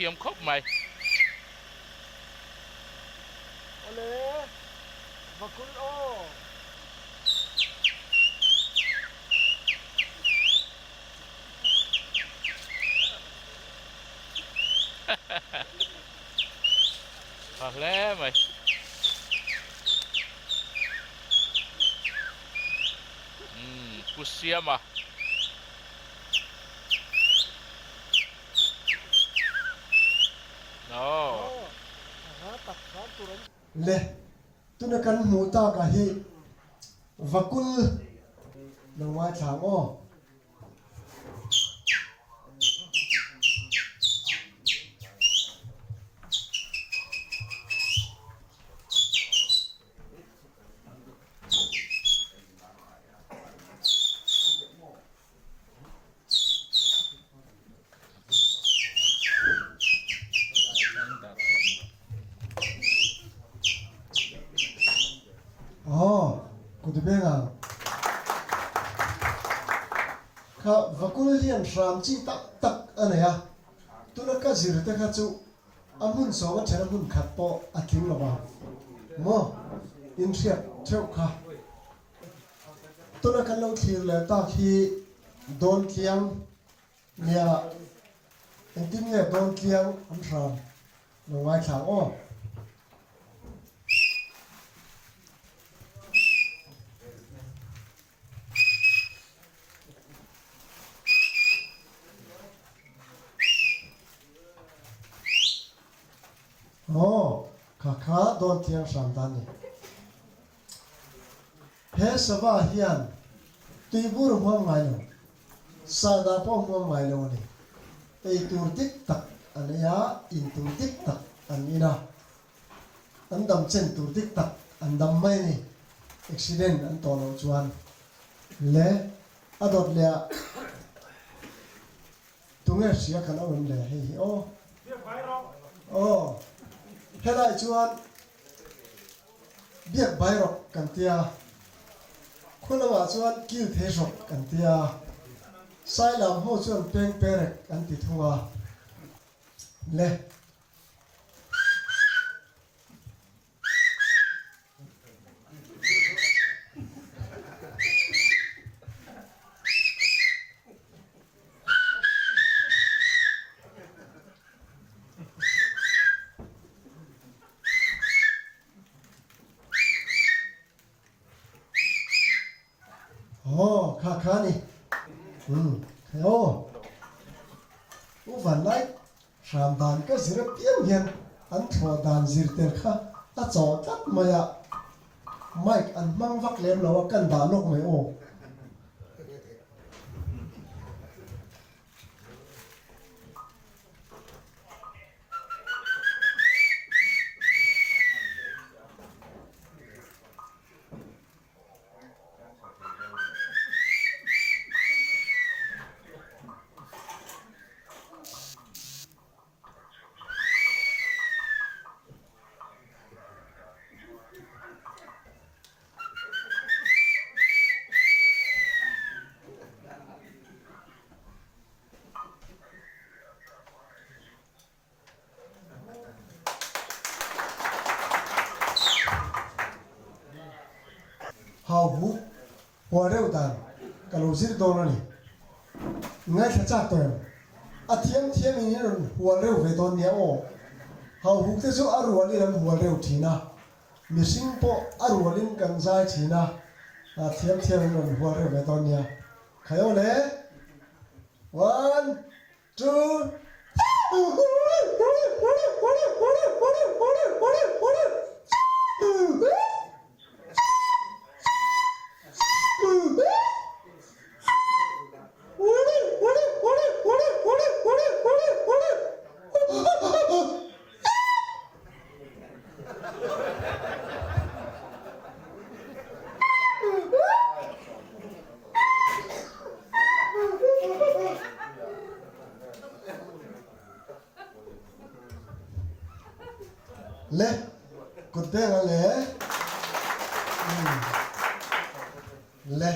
thiam khawp mai. Awle, Vakul aw. Tha hle mai. Umm Pu Siama. Le, tuna kan hmuh tak ah hi Vakul lo ngaithla ang aw. Aw, kut beng ang. Kha vakul hian hram chi tak tak a nei a, tuna ka zir te kha chu a hmun sawm a then a hmun khat pawh a tling lo vang maw inhriat theuh kha. Tuna kan lo thlir leh tak hi dawn tliang nia engtin nge dawn tliang an hram lo ngaithla ang aw. Aw kha kha dawn tliang hram dan ni. He sava hian tuibur hmuam ngai lo, sahdah pawh hmuam ngai lo a ni. Ei tur dik tak an ei a, in tur dik tak an in a, an dam chen tur dik tak an dam mai a ni. Accident an tawh loh chuan le a dawt leh ah tunge hria kan awm em le hei hi aw. Aw helai chuan Biak bai rawk kan tia, khaw lamah chuan kil thei hrawk kan tia, Sailam ho chuan peng perek an ti thung a le. Aw kha kha ni umm khai aw U Van Lai hram dan ka zir apiang hian an thlawh dan zir tel kha a chawh tlat mai a mic an hmang vak lem lo a kan dah lawk mai aw. Hau buk hual reuh dan ka lo zir dawn a ni. Ngaithla chak tawh em? A thiam thiam in in rawn hual reuh ve dawn nia aw. Hau buk te chu a rual in an hual reuh thin a. Mihring pawh a rual in kan zai thin a. A thiam thiam in rawn hual reuh ve dawn nia. Khai aw le. One, two, Le kut beng a le. Le.